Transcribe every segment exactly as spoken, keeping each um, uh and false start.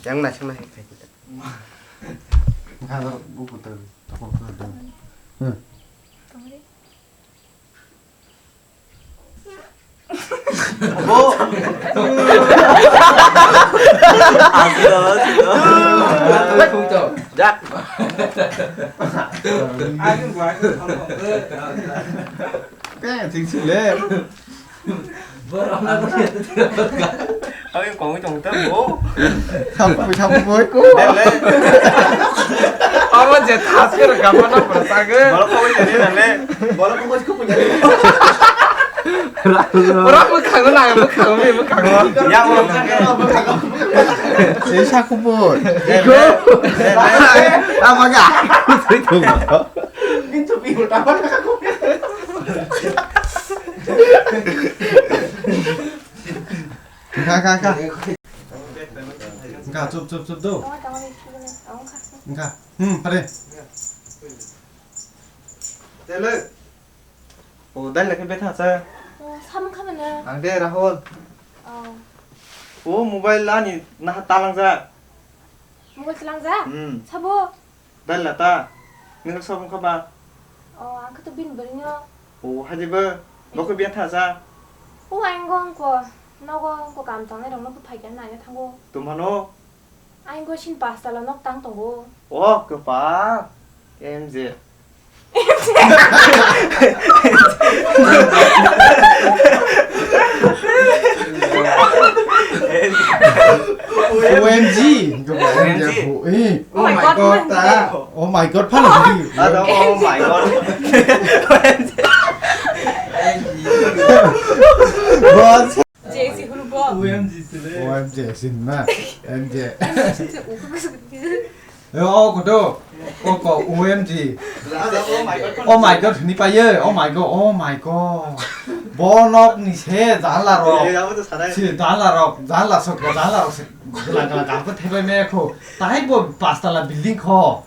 Yang naising naising khai kita. Nggak, buku tuh. Aku tuh ada. Hmm. Bo. Asik, asik. Jak. Aku buat. Kayak sing sile. Borok na borok. Ang kong tong ta bo. Sapu sapu boy ko. Dele. Amo je thas ke gama na pura sage. Borok ko ni dele. Borok ko ko punya. Borok mo kang na mo kang mo kang. Ya mo. Saya saku boy. Dele. Apa ga? Itu pi utama. Kha, kha, kha. Kha, chup, chup, chup, do. Kha. Hmm, pare. Tele. O, dai lagi betha sa. O, sam kha mana? Ang de Rahul. O. O, mobile ani naha talang ja. Mobile talang ja? Hmm. Sabo? Dal lata, nini sok wngkha ba? O, ang khe to bini bwrwino. O, hadi bo, bo khe biya tha sa? O, ang go wngkha, nogo wngkha kam tongnai rok no khe phaikha naina thango. Tongmano? Ang go sin pasta lo nok tang tongo. O, kwpal. M J. O M G. O M G. Eh. Oh my God, ta. Oh my God, phano hudi. Ada, oh my God. Boss. J C huru bo. O M G sile. O M G sin na. M J. M J sin se uku kusu kusu. Eh, oh, koto. Koko, O M G. Oh my God. Oh my God, hini pa ye. Oh my God, oh my God. Bo nok ni se, janla rok. Eh, abo to sanai. Si, janla rok, janla sok, janla rok se. Gala, gala, gala, ko thebai me ko. Tai bo pastala building ko.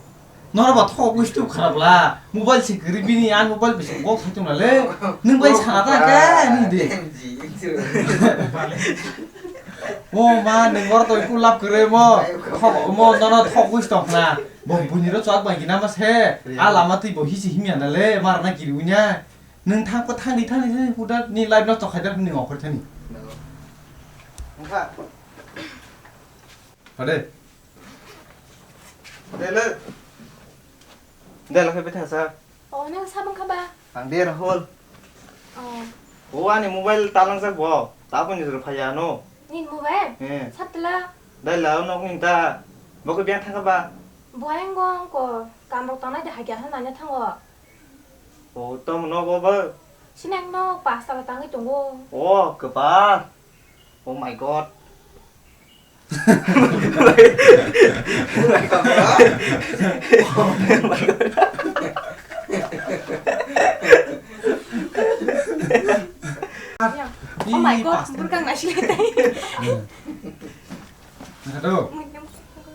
Noro ba thok wish tu kharap la. Mobile se gri bini an mobile bising gol thai tong le. Nung bai sana ta ke ni de. O ma, nung gor to iku lap kre mo. Thok mo nono thok wish tong na. Bo buni ro chak bai gina ma se. A lama twi bo hisi himya na le mar na kiri unya. Nung thang ko thang di thang di thang di puda ni life no to khai da ni ngok thani. Ade. Dele. Dele khe betha sa. O, nang sabang kha ba? Ang de Rahul. O. O, ani mobile talangjak bo. Taboni jora phaiya no. Ni mobile? Eh. Satla. Dele o nok ni ta. Bo khe biang thang kha ba? Bo ayang gong ko. Kam rok tangnai de hagya han nanya thango. O, tom no bo ba? Sinang no pasta la tangwi tongo. O, kwpal. Oh my God. Oh my God, burkang nasi letai. Nangkha do?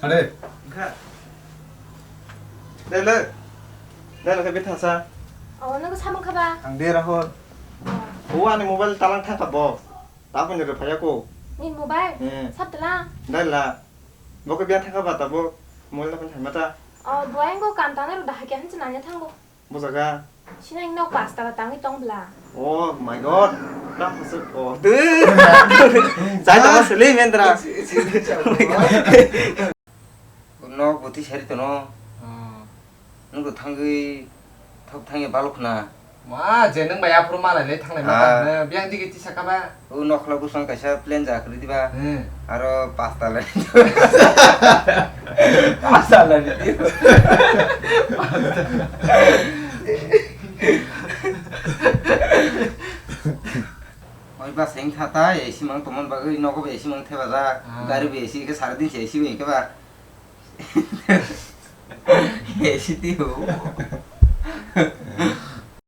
Ade. Nangkha. Dele. Dele khe bithasa. Oh, nang samang kha ba? Ang de Rahul. Oh. O ani mobile talang thangkha bo. Taboni rw phaiya ko. Ni mobile? Eh. Sab tala? Dai la. Bo khe biya thangkha ba tabo. Mobile na phai mata. Oh, bo ang ko kam tangnai rw da hakhe hanse nanya thango. Bo jaga. Sinang nok pasta la tangwi tong bla. Oh my God. Ta phasuk. Oh. Chai tamo sili mendra. Nok boti sari tono. Oh. Nungkhe thangwi thok thangwi balok khna. Ma, je nung bai aphuru malai le thanglai ma Ah. tang na, biyang digi tisa kha ba. O nokhla busong kaisa plan ja khri diba. Hmm. Aro pasta lai. Pasta lai di. Oi ba seng thata, A C mang tomon bagwi nogo ba A C mang theba ja. Ah. Gari ba A C khe sara din se A C bai khe ba. A C twi ho.